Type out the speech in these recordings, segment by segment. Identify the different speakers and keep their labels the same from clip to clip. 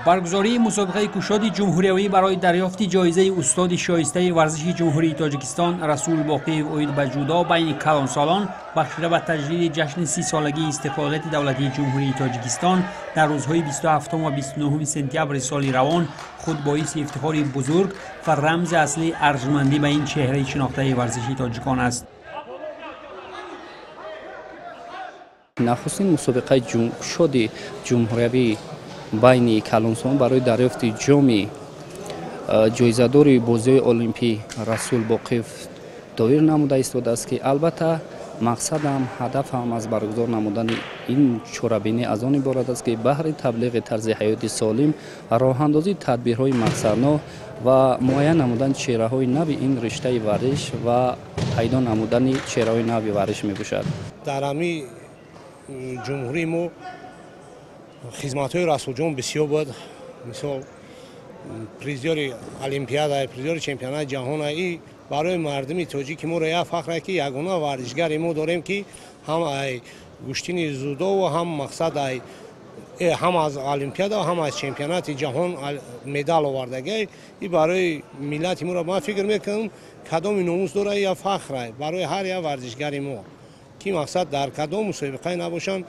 Speaker 1: Баргузории мусобиқаи кушоди ҷумҳуриявӣ барои дарёфти ҷоизаи устоди шоистаи варзиши Ҷумҳурии Тоҷикистон Расул Боқиев оид ба ҷудо байни калонсолон бахшида ба таҷлили ҷашни 30-солагии истиқлолияти давлатии Ҷумҳурии Тоҷикистон дар рӯзҳои 27 ва 29 сентябри соли равон худ боиси ифтихори бузург ва рамзи аслии арҷмандӣ ба ин чеҳраи шинохтаи варзиши тоҷикон аст.
Speaker 2: Нахустин мусобиқаи кушоди ҷумҳуриявӣ байни калонсолон барои дарёфти ҷоми ҷоизадори бозиҳои олимпӣ Расул Боқиев доир намуда истодааст, ки албатта мақсадам, ҳадафам аз баргузор намудани ин чорабинӣ аз он иборат аст, ки баҳри таблиғи тарзи ҳаёти солим, роҳандозии тадбирҳои мақсаднок ва муайян намудани чеҳраҳои нави ин риштаи варзиш ва пайдо намудани чеҳраҳои нави варзиш мебошад.
Speaker 3: Дар ҳамин ҷумҳурии мо хизматҳои Расулҷон бисёр буд. Мисол, призёри олимпиада, призёри чемпионати ҷаҳон. И барои мардуми тоҷики моро як фахре, ки ягона варзишгари мо дорем, ки ҳам ай гӯштини зудову ҳам мақсад ай ҳам аз олимпиада, ҳам аз чемпионати ҷаҳон медал овардагай. И барои миллати моро ман фикр мекунам, кадоми номус дора, я фахре барои ҳар як варзишгари мо, ки мақсад дар кадом мусобиқае набошанд,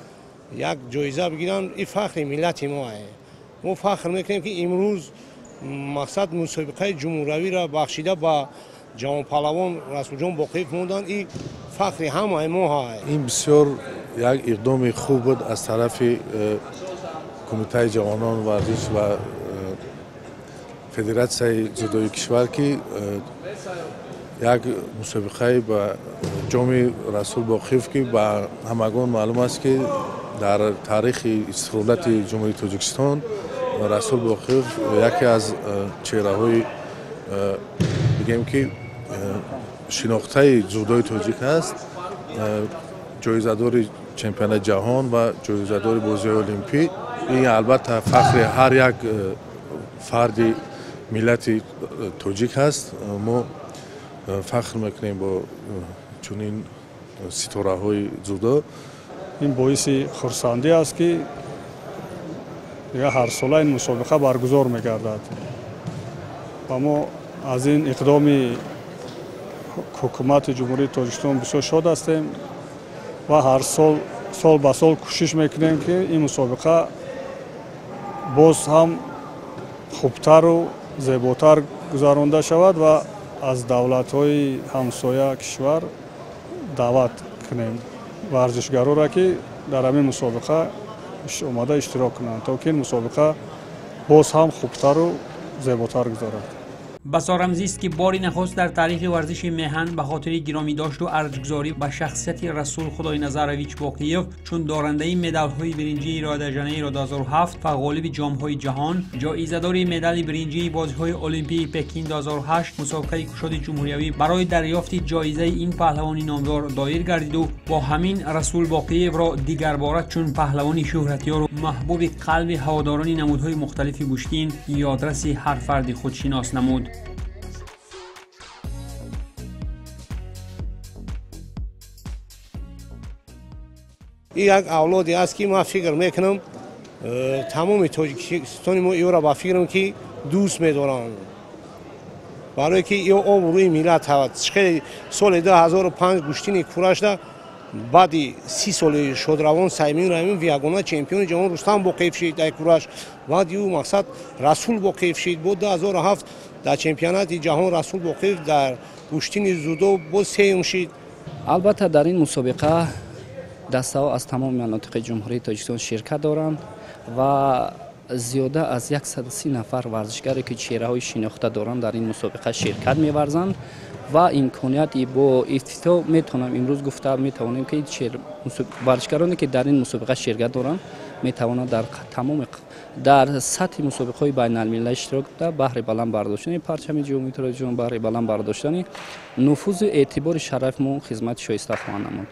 Speaker 3: як ҷоиза бигиранд. И фахри миллати мо. Мо фахр мекунем, ки имрӯз мақсад мусобиқаи ҷумҳуриявиро бахшида ба ҷавонпаҳлавон Расулҷон Боқиев монданд. И фахри ҳамаи мо.
Speaker 4: Ин бисёр як иқдоми хуб буд аз тарафи Кумитаи ҷавонон, варзиш ва Федератсияи ҷудои кишвар, ки як мусобиқаи ба ҷоми Расул Боқиев, ки ба ҳамагон маълум аст, ки дар таърихи истиқлолияти Ҷумҳурии Тоҷикистон Расул Боқиев яке аз чеҳраҳои, бигем, ки шинохтаи ҷудои тоҷик аст, ҷоизадори чемпионати ҷаҳон ва ҷоизадори бозиҳои олимпӣ. Ин албатта фахри ҳар як фарди миллати тоҷик аст. Мо фахр мекунем бо чунин ситораҳои ҷудо.
Speaker 5: Ин боиси хурсандӣ аст, ки ҳарсола ин мусобиқа баргузор мегардад ва мо аз ин иқдоми ҳукумати Ҷумҳурии Тоҷикистон бисёр шод ҳастем ва ҳар сол, сол ба сол кӯшиш мекунем, ки ин мусобиқа боз ҳам хубтару зеботар гузаронда шавад ва аз давлатҳои ҳамсоя кишвар даъват кунем варзишгароро, ки дар ҳамин мусобиқа омада иштирок кунанд, то ки ин мусобиқа боз ҳам хубтару зеботар гузарад.
Speaker 1: Басо рамзист, ки бори нахуст дар таърихи варзиши меҳан ба хотири гиромидошту арҷгузорӣ ба шахсияти Расул Худойназарович Боқиев чун дорандаи медалҳои биринҷии Рио-де-Жанейро 2007 ва ғолиби ҷомҳои ҷаҳон, ҷоизадори медали биринҷии бозиҳои олимпии Пекин 2008, мусобиқаи кушоди ҷумҳуриявӣ барои дарёфти ҷоизаи ин паҳлавони номдор доир гардиду бо ҳамин Расул Боқиевро дигарбора чун паҳлавони шӯҳратёру маҳбуби қалби ҳаводорони намудҳои мухталифи гӯштин ёдраси ҳар фарди худшинос намуд.
Speaker 3: Ин як авлоде аст, ки ман фикр мекунам, тамоми Тоҷикистони мо иёро ба фикрам, ки дӯст медоранд, барое ки ё обрӯи миллат ҳавад. Хеле соли 2005 гӯштини курашда баъди 30 соли шодравон Саймин Раҳимов ягона чемпиони ҷаҳон Рустам Боқиев шид дар кураш. Баъди ӯ мақсад Расул Боқиев шид. Бо 2007 дар чемпионати ҷаҳон Расул Боқиев дар гӯштини зудо боз сеюм шид.
Speaker 2: Албатта, дар ин мусобиқа дастаҳо аз тамоми манотиқи Ҷумҳурии Тоҷикистон ширкат доранд ва зиёда аз 130 нафар варзишгаре, ки чеҳраҳои шинохта доранд, дар ин мусобиқа ширкат меварзанд ва имконияти бо ифтитоҳ метавонам имрӯз гуфта метавонем, ки варзишгароне, ки дар ин мусобиқа ширкат доранд, метавонанд дар тамоми дар сатҳи мусобиқаҳои байналмилалӣ иштирок кунда, баҳри баланд бардоштани парчами Ҷумҳурии Тоҷикистон, баҳри баланд бардоштани нуфузу эътибори шарафи мо хизмати шоиста хоҳанд намуд.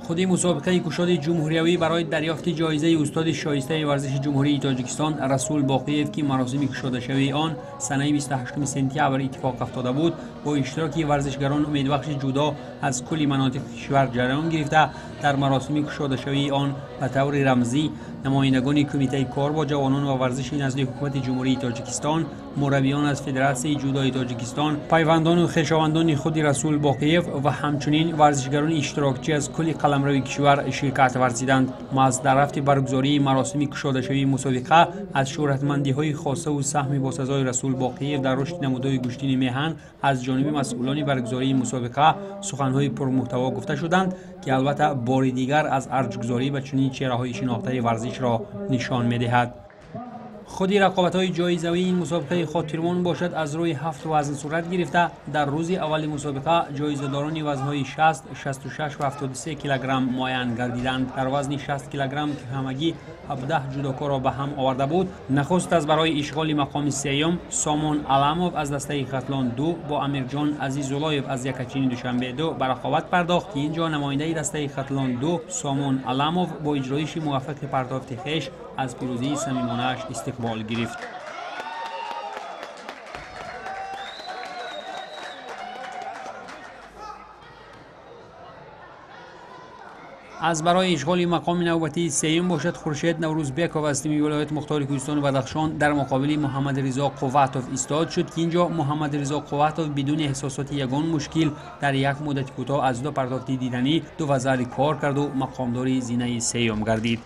Speaker 1: Худи мусобиқаи кушоди ҷумҳуриявӣ барои дарёфти ҷоизаи устоди шоистаи варзиши Ҷумҳурии Тоҷикистон Расул Боқиев, ки маросими кушодашавии он санаи 28 сентябр иттифоқ афтода буд, бо иштироки варзишгарон умедбахши ҷудо аз кулли манотиқи кишвар ҷараён гирифта, дар маросими кушодашавии он ба таври рамзӣ намояндагони Кумитаи кор бо ҷавонон ва варзиши назди Ҳукумати Ҷумҳурии Тоҷикистон, мураббиён аз Федератсияи ҷудои Тоҷикистон, пайвандону хешовандони худи Расул Боқиев ва ҳамчунин варзишгарони иштирокчӣ аз кулли қаламрави кишвар ширкат варзиданд. Маҳз дар рафти баргузории маросими кушодашавии мусобиқа аз шӯҳратмандиҳои хосаву саҳми босазои Расул Боқиев дар рушди намудҳои гӯштини меҳан аз ҷониби масъулони баргузории мусобиқа суханҳои пурмуҳтаво гуфта шуданд, ки албатта бори дигар аз арҷгузорӣ ба чунин чеҳраҳои шинохтаи варзишро нишон медиҳад. Худи рақобатҳои ҷоизавии ин мусобиқаи хотирмон бошад аз рӯи 7 вазн сурат гирифта, дар рӯзи аввали мусобиқа ҷоизадорони вазнҳои 60, 66 ва 73 килограмм муайян гардиданд. Дар вазни 60 килограмм, ки ҳамагӣ 17 ҷудокорро ба ҳам оварда буд, нахуст аз барои ишғоли мақоми сеюм Сомон Аламов аз дастаи Хатлон 2 бо Амирҷон Азизуллоев аз Якачини Душанбе 2 ба рақобат пардохт, ки ин ҷо намояндаи дастаи Хатлон 2 Сомон Аламов бо иҷроиши муваффақи партофти хеш аз пирӯзии самимонааш истиқбол гирифт. Аз барои ишғоли мақоми навбатии сеюм бошад Хуршед Наврӯзбеков аз тими вилояти мухтори Кӯҳистони Бадахшон дар муқобили Муҳаммадризо Қувватов истод шуд, ки ин ҷо Муҳаммадризо Қувватов бидуни эҳсосоти ягон мушкил дар як муддати кӯтоҳ аз ду партофти диданӣ ду вазари кор карду мақомдори зинаи сеюм гардид.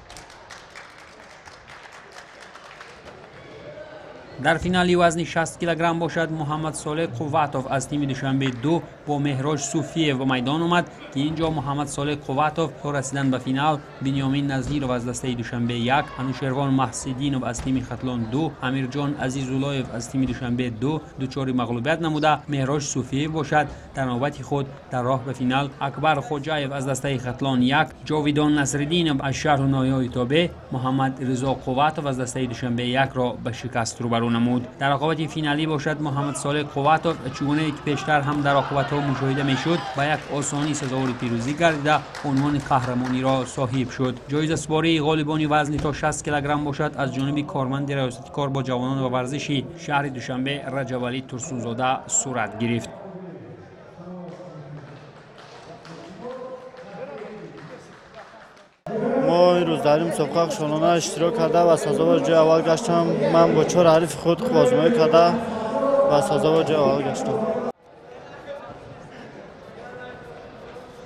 Speaker 1: Дар финали вазни 60 килограмм бошад Муҳаммад Солеҳ Қувватов аз тими Душанбе 2 бо Меҳроҷ Суфиев ба майдон омад, ки ин ҷо Муҳаммад Солеҳ Қувватов то расидан ба финал Бинёмин Назиров аз дастаи Душанбе 1, Анушервон Маҳсидинов аз тими Хатлон 2, Амирҷон Азизуллоев аз тими Душанбе 2 дучори мағлубият намуда, Меҳроҷ Суфиев бошад дар навбати худ дар роҳ ба финал Акбар Хоҷаев аз дастаи Хатлон 1, Ҷовидон Насриддинов аз шаҳру ноҳияҳои тобеъ, Муҳаммад Ризо Қувватов аз дастаи Душанбе 1-ро ба шикаст рӯбарӯ намуд. Дар рақобати финалӣ бошад Муҳаммад Солеҳ Қувватов, чугунае ки пештар ҳам дар рақобатҳо мушоҳида мешуд, ба як осонӣ сазовори пирӯзӣ гардида унвони қаҳрамониро соҳиб шуд. Ҷоизасупории ғолибони вазни то 60 килограмм бошад аз ҷониби корманди раёсати кор бо ҷавонон ва варзиши шаҳри Душанбе Раҷабалӣ Турсунзода сурат гирифт.
Speaker 6: Мо ин рӯз дар ин мусобиқа хушонона иштирок карда ва сазовори ҷои аввал гаштам. Ман бо 4 ҳарифи худ хуб озмоӣ карда ва сазовори ҷои аввал гаштам.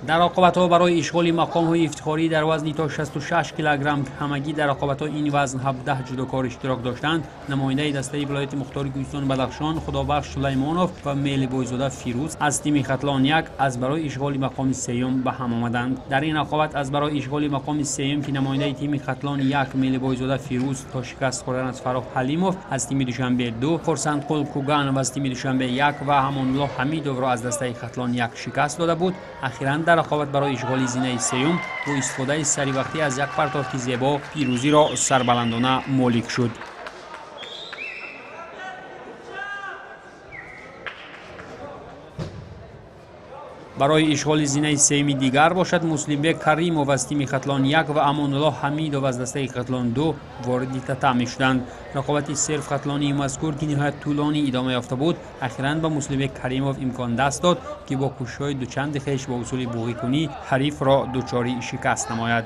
Speaker 1: Дар рақобатҳо барои ишғоли мақомҳои ифтихорӣ дар вазни то 66 килограмм, ҳамагӣ дар рақобатҳои ин вазн 17 ҷудокор иштирок доштанд, намояндаи дастаи вилояти мухтори Кӯҳистони Бадахшон Худобахш Сулаймонов ва Мелибойзода Фирӯз аз тими Хатлон 1 аз барои ишғоли мақоми сеюм ба ҳам омаданд. Дар ин рақобат аз барои ишғоли мақоми сеюм, ки намояндаи тими Хатлон 1 Мелибойзода Фирӯз то шикаст хӯрдан аз Фаррух Ҳалимов аз тими Душанбе 2, Хурсандқул Куганов аз тими Душанбе 1 ва Ҳамонуллоҳ Ҳамидовро аз дастаи Хатлон 1 шикаст дода буд, ахиран дар рақобат барои ишғоли зинаи сеюм бо истифодаи саривақтӣ аз як партофти зебо пирӯзиро сарбаландона молик шуд. Барои ишғоли зинаи сеюми дигар бошад Муслимбек Каримов аз тими Хатлон 1 ва Амонуллоҳ Ҳамидов аз дастаи Хатлон 2 вориди татами шуданд. Рақобати серф хатлонии мазкур, ки ниҳоят тӯлонӣ идома ёфта буд, ахиран ба Муслимбек Каримов имкон даст дод, ки бо кӯшишҳои дучанди хеш бо усули буғикунӣ ҳарифро дучори шикаст намояд.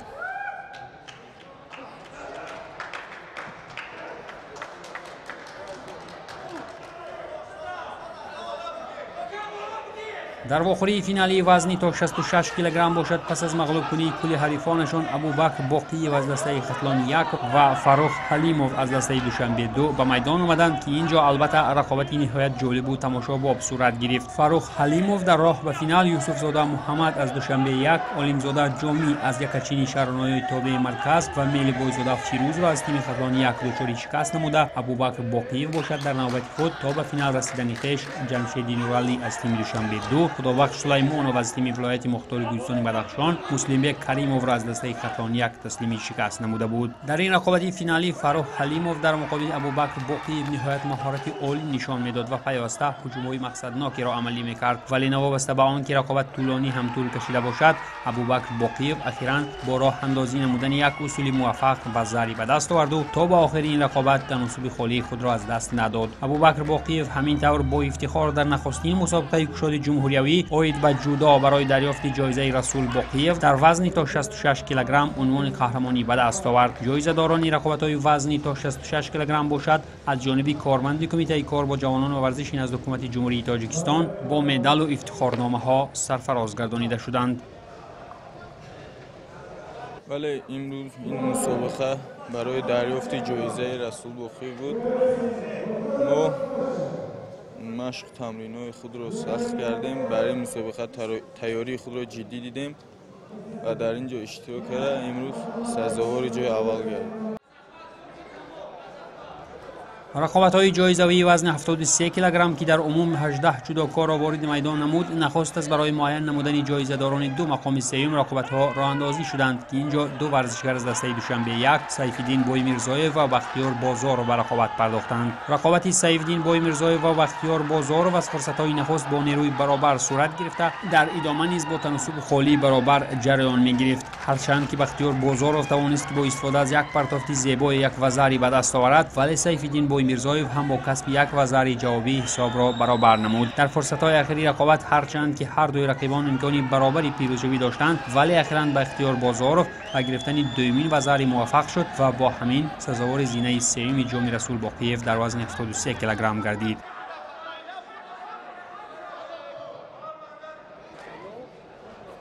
Speaker 1: Дар вохӯрии финалии вазни то 66 килограмм бошад пас аз мағлубкунии кулли ҳарифонашон Абубакр Боқиев аз дастаи Хатлон 1 ва Фаррух Ҳалимов аз дастаи Душанбе 2 ба майдон омаданд, ки ин ҷо албатта рақобати ниҳоят ҷолибу тамошобоб сурат гирифт. Фаррух Ҳалимов дар роҳ ба финал Юсуфзода Муҳаммад аз Душанбе 1, Олимзода Ҷомӣ аз Якачини шаҳру ноҳияи тобеи марказ ва Мелибойзода Фирӯзро аз тими Хатлон 1 дучори шикаст намуда, Абубакр Боқиев бошад дар навбати худ то ба финал расидани хеш Ҷамшеди Нуралӣ аз тими Душанбе 2, Худобахш Сулаймонов аз тими вилояти мухтори Кӯҳистони Бадахшон Муслимбек Каримовро аз дастаи Хатлон 1 таслими шикаст намуда буд. Дар ин рақобати финалӣ Фаррух Ҳалимов дар муқобили Абубакр Боқиев ниҳоят маҳорати олӣ нишон медод ва пайваста ҳуҷумҳои мақсаднокеро амалӣ мекард. Вале новобаста ба он ки рақобат тӯлонӣ ҳам тӯл кашида бошад, Абубакр Боқиев ахиран бо роҳандозӣ намудани як усули муваффақ ба зари ба даст оварду то ба охири ин рақобат таносуби холии худро аз даст надод. Абубакр Боқиев ҳамин тавр бо ифтихор дар нахустин мусобиқаи кушоди ҷумҳуриявӣ оид ба ҷудо барои дарёфти ҷоизаи Расул Боқиев дар вазни то 66 килограмм унвони қаҳрамонӣ ба даст овард. Ҷоизадорони рақобатҳои вазни то 66 килограмм бошад, аз ҷониби корманди Кумитаи кор бо ҷавонон ва варзиши назди Ҳукумати Ҷумҳурии Тоҷикистон бо медалу ифтихорномаҳо сарфароз гардонида шуданд.
Speaker 7: Вале имрӯз ин мусобиқа барои дарёфти ҷоизаи Расул Боқиев буд. Мо машқ тамринҳои худро сахт кардем, барои мусобиқа тайёрии худро ҷиддӣ дидем ва дар ин ҷо иштирок карда имрӯз сазовори ҷои аввал гардем.
Speaker 1: Рақобатҳои ҷоизавии вазни 73 килограмм, ки дар умум 18 ҷудокорро вориди майдон намуд, нахост аст барои муайян намудани ҷоизадорони ду мақоми сеюм рақобатҳо роҳандозӣ шуданд, ки ин ҷо ду варзишгар аз дастаи Душанбе 1 Сайфиддин Боймирзоев ва Бахтиёр Бозоров ба рақобат пардохтанд. Рақобати Сайфиддин Боймирзоев ва Бахтиёр Бозоров аз фурсатҳои нахуст бо нерӯи баробар сурат гирифта, дар идома низ бо таносуби холии баробар ҷараён мегирифт. Ҳарчанд ки Бахтиёр Бозоров тавонист ки бо истифода аз як партофти зебои як вазари ба даст оварад, вале Сайфиддин Боймирзоев ҳам бо касби як вазари ҷавобии ҳисобро баробар намуд. Дар фурсатҳои ахири рақобат ҳарчанд ки ҳар дуи рақибон имкони баробари пирӯзшавӣ доштанд, вале ахиран Бахтиёр Бозоров ба гирифтани дуюмин вазари муваффақ шуд ва бо ҳамин сазовори зинаи сеюми ҷоми Расул Боқиев дар вазни 73 килограмм гардид.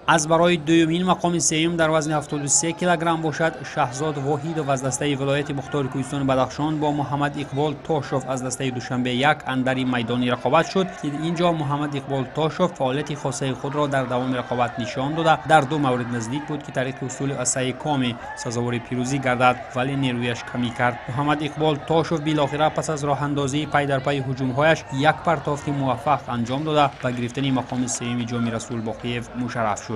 Speaker 1: Аз барои дуюмин мақоми сеюм дар вазни 73 килограмм бошад, Шаҳзод Воҳидов аз дастаи вилояти мухтори Кӯҳистони Бадахшон бо Муҳаммад Иқбол Тошов аз дастаи Душанбе 1 андари майдони рақобат шуд, ки ин ҷо Муҳаммад Иқбол Тошов фаъолияти хосаи худро дар давоми рақобат нишон дода, дар ду маврид наздик буд ки тариқи усули асаи коми сазовори пирӯзӣ гардад, вале нерӯяш камӣ кард. Муҳаммад Иқбол Тошов билохира пас аз роҳандозии пай дар пайи ҳуҷумҳояш як партофти муваффақ анҷом дода, ба гирифтани мақоми сеюми ҷоми Расул Боқиев мушарраф шуд.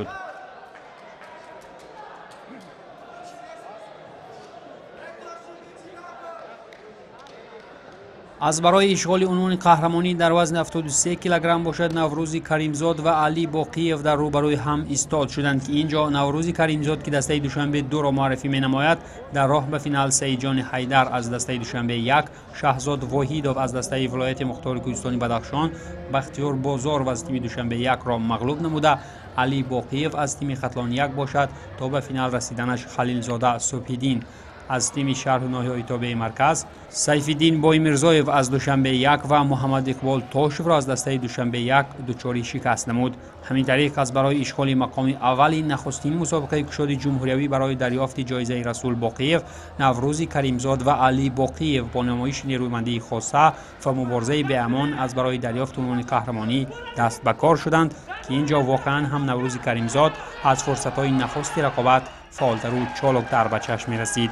Speaker 1: Аз барои ишғоли унвони қаҳрамонӣ дар вазни 73 килограмм бошад, Наврӯзи Каримзод ва Али Боқиев дар рӯбарӯи ҳам истод шуданд, ки ин ҷо Наврӯзи Каримзод, ки дастаи Душанбе 2-ро муаррифӣ менамояд, дар роҳ ба финал Саидҷони Ҳайдар аз дастаи Душанбе 1, Шаҳзод Воҳидов аз дастаи вилояти мухтори Кӯҳистони Бадахшон, Бахтиёр Бозоров аз тими Душанбе 1-ро мағлуб намуда, Али Боқиев аз тими Хатлон 1 бошад, то ба финал расиданаш Халилзода Субҳиддин аз тими шаҳру ноҳияҳои тобеи марказ, Сайфиддин Боймирзоев аз Душанбе 1 ва Муҳаммад Иқбол Тошевро аз дастаи Душанбе 1 дучори шикаст намуд. Ҳамин тариқ аз барои ишғоли мақоми аввали нахустин мусобиқаи кушоди ҷумҳуриявӣ барои дарёфти ҷоизаи Расул Боқиев, Наврӯзи Каримзод ва Али Боқиев бо намоиши нерӯмандии хоса ва муборизаи беамон аз барои дарёфти унвони қаҳрамонӣ даст ба кор шуданд, ки ин ҷо воқеан ҳам Наврӯзи Каримзод аз фурсатҳои нахусти рақобат фаъолтару чолоктар ба чашм мерасид.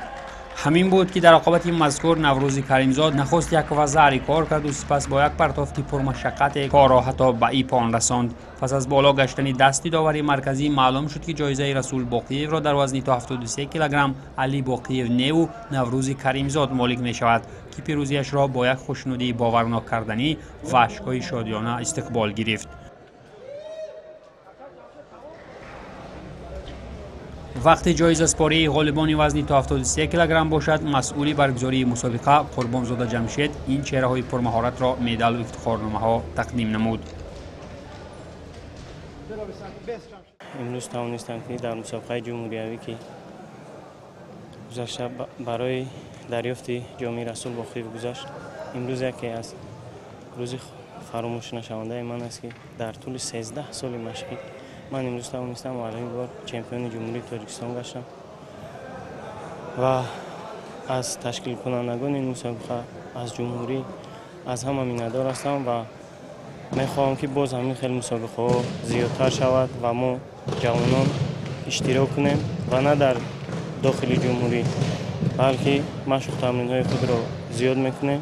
Speaker 1: Ҳамин буд ки дар рақобати мазкур Наврӯзи Каримзод нахуст як вазари кор карду сипас бо як партофти пурмашаққате корро ҳатто ба ипон расонд. Пас аз боло гаштани дасти довари марказӣ маълум шуд, ки ҷоизаи Расул Боқиевро дар вазни то 73 килограмм Али Боқиев неву Наврӯзи Каримзод молик мешавад, ки пирӯзиашро бо як хушнудии боварнок карданӣ ва ашкҳои шодиёна истиқбол гирифт. Вақти ҷоизаспории ғолибони вазни то 73 килограмм бошад, масъули баргузории мусобиқа Қурбонзода Ҷамшед ин чеҳраҳои пурмаҳоратро медалу ифтихорномаҳо тақдим намуд.
Speaker 8: Имрӯз тавонистам, ки дар мусобиқаи ҷумҳуриявӣ, ки гузашта барои дарёфти ҷоми Расул Боқиев гузашт, имрӯз яке аз рӯзи фаромӯшнашавандаи ман аст, ки дар тӯли 13 соли машқӣ ман имрӯз тавонистам аввалин бор чемпиони Ҷумҳурии Тоҷикистон гаштам ва аз ташкилкунандагони ин мусобиқа, аз ҷумҳурӣ, аз ҳама миннатдор ҳастам ва мехоҳам, ки боз ҳамин хел мусобиқаҳо зиёдтар шавад ва мо ҷавонон иштирок кунем ва на дар дохили ҷумҳурӣ, балки машқу тамринҳои худро зиёд мекунем.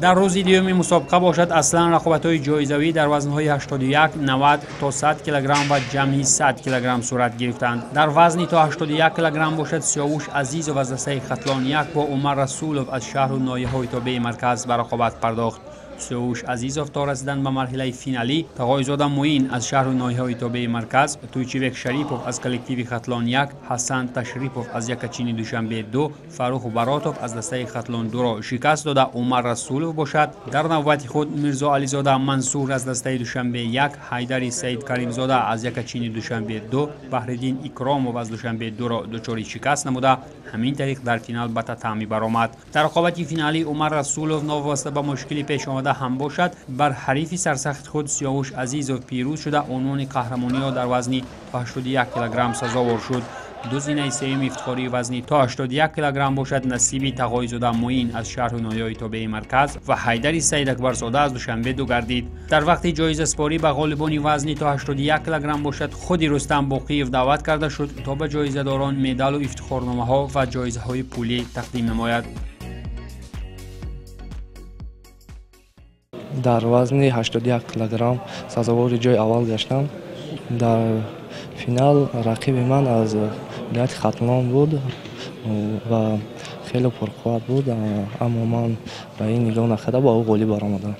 Speaker 1: Дар рӯзи дуюми мусобиқа бошад, аслан рақобатҳои ҷоизавӣ дар вазнҳои 81, 90 то 100 килограмм ва ҷамъи 100 килограмм сурат гирифтанд. Дар вазни то 81 килограмм бошад, Сиёвуш Азизов аз дастаи Хатлон 1 бо Умар Расулов аз шаҳру ноҳияҳои тобеи марказ ба рақобат пардохт. Сиёвуш Азизов то расидан ба марҳилаи финалӣ Тағоизода Муин аз шаҳру ноҳияҳои тобеи марказ, Туйчибек Шарипов аз коллективи Хатлон 1, Ҳасан Ташрипов аз Якачини Душанбе 2, Фаррух Баротов аз дастаи Хатлон 2-ро шикаст дода, Умар Расулов бошад дар навбати худ Мирзо Ализода Мансур аз дастаи Душанбе 1, Ҳайдари Саид Каримзода аз Якачини Душанбе 2, Баҳриддин Икромов аз Душанбе 2-ро дучори шикаст намуда, ҳамин тариқ дар финал ба татами баромад. Дар рақобати финалӣ Умар Расулов новобаста ба мушкили пеш омада ҳам бошад, бар ҳарифи сарсахти худ Сиёвуш Азизов пирӯз шуда, унвони қаҳрамониро дар вазни 81 килограмм сазовор шуд. Ду зинаи сеюми ифтихории вазни то 81 килограмм бошад насиби Тағоизода Муин аз шаҳру ноҳияҳои тобеи марказ ва Ҳайдари Саидакбарзода аз Душанбе 2 гардид. Дар вақти ҷоизаспорӣ ба ғолибони вазни то 81 килограмм бошад, худи Рустам Боқиев даъват карда шуд то ба ҷоизадорон медалу ифтихорномаҳо ва ҷоизаҳои пулӣ тақдим намояд.
Speaker 9: Дар вазни 81 килограмм сазовори ҷои аввал гаштам. Дар финал рақиби ман аз вилояти Хатлон буд ва хеле пурқувват буд, аммо ман ба ин нигоҳ накарда ба ӯ ғолиб баромадам.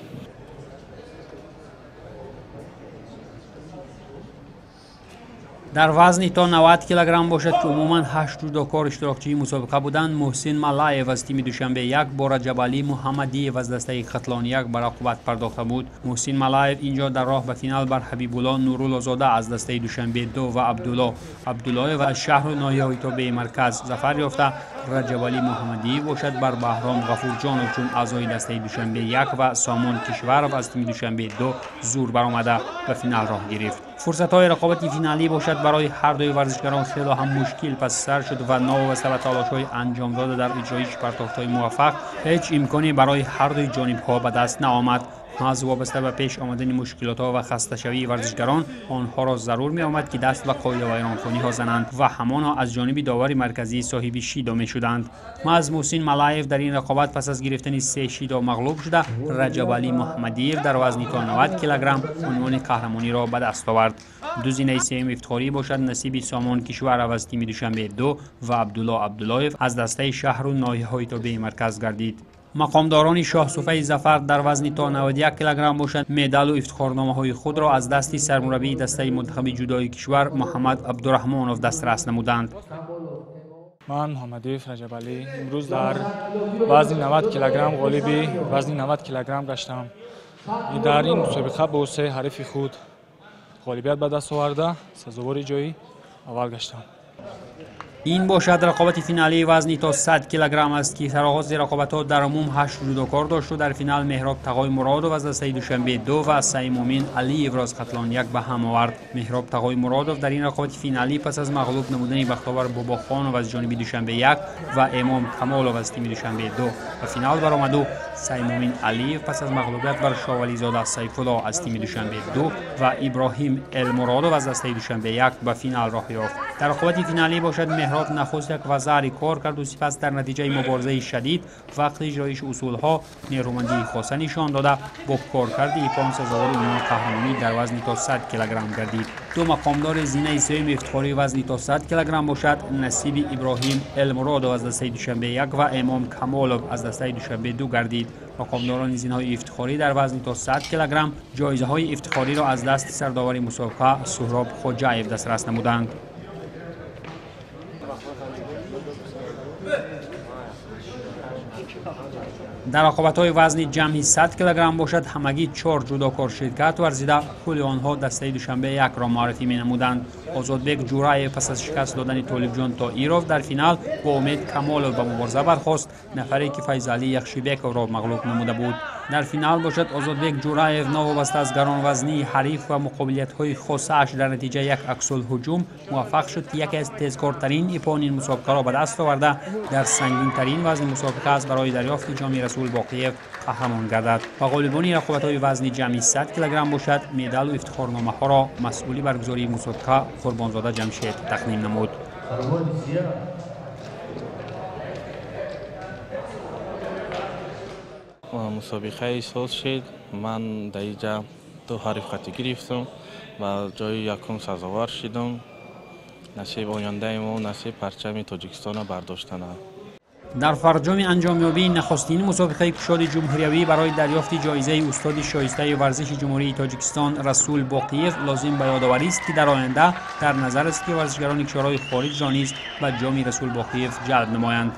Speaker 1: Дар вазни то 90 килограмм бошад, ки умуман 8 ҷудокор иштирокчии мусобиқа буданд, Муҳсин Малаев аз тими Душанбе 1 бо Раҷабалӣ Муҳаммадиев аз дастаи Хатлон 1 ба рақобат пардохта буд. Муҳсин Малаев инҷо дар роҳ ба финал бар Ҳабибулло Нуруллозода аз дастаи Душанбе 2 ва Абдулло Абдуллоев аз шаҳру ноҳияҳои тобеи марказ зафар ёфта, Раҷабалӣ Муҳаммадиев бошад бар Баҳром Ғафурҷонов чун аъзои дастаи Душанбе 1 ва Сомон Кишваров аз тими Душанбе 2 зур баромада ба финал роҳ гирифт. Фурсатҳои рақобати финалӣ бошад барои ҳар дуи варзишгарон хело ҳам мушкил пас сар шуд ва новобаста ба талошҳои анҷомдода дар иҷроиши партофтҳои муваффақ ҳеҷ имконе барои ҳар дуи ҷонибҳо ба даст наомад. Маҳз вобаста ба пеш омадани мушкилотҳо ва хасташавии варзишгарон онҳоро зарур меомад ки даст ба қоидавайронкуниҳо зананд ва ҳамоно аз ҷониби довари марказӣ соҳиби шидо мешуданд. Маҳз Муҳсин Малаев дар ин рақобат пас аз гирифтани 3 шидо мағлуб шуда, Раҷабалӣ Муҳаммадиев дар вазни то 90 килограмм унвони қаҳрамониро ба даст овард. Ду зинаи сеюми ифтихорӣ бошад насиби Сомон Кишваров аз тими Душанбе 2 ва Абдулло Абдуллоев аз дастаи шаҳру ноҳияҳои тобеи марказ гардид. Мақомдорони шоҳсуфаи зафар дар вазни то 91 килограмм бошад медалу ифтихорномаҳои худро аз дасти сармураббии дастаи мунтахаби ҷудои кишвар Муҳаммад Абдураҳмонов дастрас намуданд.
Speaker 10: Ман Муҳаммадиев Раҷабалӣ имрӯз дар вазни 90 килограмм ғолиби вазни 90 килограмм гаштам. Дар ин мусобиқа бо се ҳарифи худ ғолибият ба даст оварда, сазовори ҷои аввал гаштам.
Speaker 1: Ин бошад рақобати финалии вазни то 100 килограмм аст ки сароғози рақобатҳо дар умум 8 ҷудокор дошту дар финал Меҳроб Тағой Муродов аз дастаи Душанбе 2 ва Саймумин Алиевро аз Хатлон 1 ба ҳам овард. Меҳроб Тағой Муродов дар ин рақобати финалӣ пас аз мағлуб намудани Бахтовар Бобохонов аз ҷониби Душанбе 1 ва Эмом Камолов аз тими Душанбе 2 ба финал баромаду Саймумин Алиев пас аз мағлубият бар Шовализода Сайфулло аз тими Душанбе 2 ва Иброҳим Элмуродов аз дастаи Душанбе 1 ба финал роҳ ёфт. Дар рақобати финалӣ бошад Меҳроб нахуст як вазари кор карду сипас дар натиҷаи муборизаи шадид вақти иҷроиши усулҳо нерӯмандии хоса нишон дода, бо коркарди ипон сазовори унвони қаҳрамонӣ дар вазни то 100 килограмм гардид. Ду мақомдори зинаи сеюми ифтихории вазни то 100 килограмм бошад насиби Иброҳим Элмуродов аз дастаи Душанбе 1 ва Эмом Камолов аз дастаи Душанбе 2 гардид. Мақомдорони зинаҳои ифтихорӣ дар вазни то 100 килограмм ҷоизаҳои ифтихориро аз дасти сардовари мусобиқа Суҳроб Хоҷаев дастрас намуданд. Дар рақобатҳои вазни ҷамъи 100 килограмм бошад ҳамагӣ 4 ҷудокор ширкат варзида, кулли онҳо дастаи Душанбе 1-ро муаррифӣ менамуданд. Озодбек Ҷураев пас аз шикаст додани Толибҷон Тоиров дар финал бо Умед Камолов ба мубориза бархост, нафаре ки Файзалӣ Яхшибековро мағлуб намуда буд. Дар финал бошад Озодбек Ҷураев новобаста аз гаронвазнии ҳариф ва муқобилиятҳои хосааш дар натиҷаи як аксулҳуҷум муваффақ шуд ки яке аз тезкортарин ипони ин мусобиқаро ба даст оварда, дар сангинтарин вазни мусобиқа аз барои дарёфти ҷоми Расул Боқиев қаҳрамон гардад. Ба ғолибони рақобатҳои вазни ҷамъи 100 килограмм бошад медалу ифтихорномаҳоро масъули баргузории мусобиқа Қурбонзода Ҷамшед тақдим намуд.
Speaker 11: Мусобиқаи соз шид. Ман дар инҷа ду ҳариф қатӣ гирифтам ва ҷои якум сазовар шидам. Насиб ояндаи мо, насиб парчами Тоҷикистонро бардоштана.
Speaker 1: Дар фарҷоми анҷомёбии нахустин мусобиқаи кушоди ҷумҳуриявӣ барои дарёфти ҷоизаи устоди шоистаи варзиши Ҷумҳурии Тоҷикистон Расул Боқиев лозим ба ёдоварист, ки дар оянда дар назар аст, ки варзишгарони кишварҳои хориҷро низ ба ҷоми Расул Боқиев ҷалб намоянд.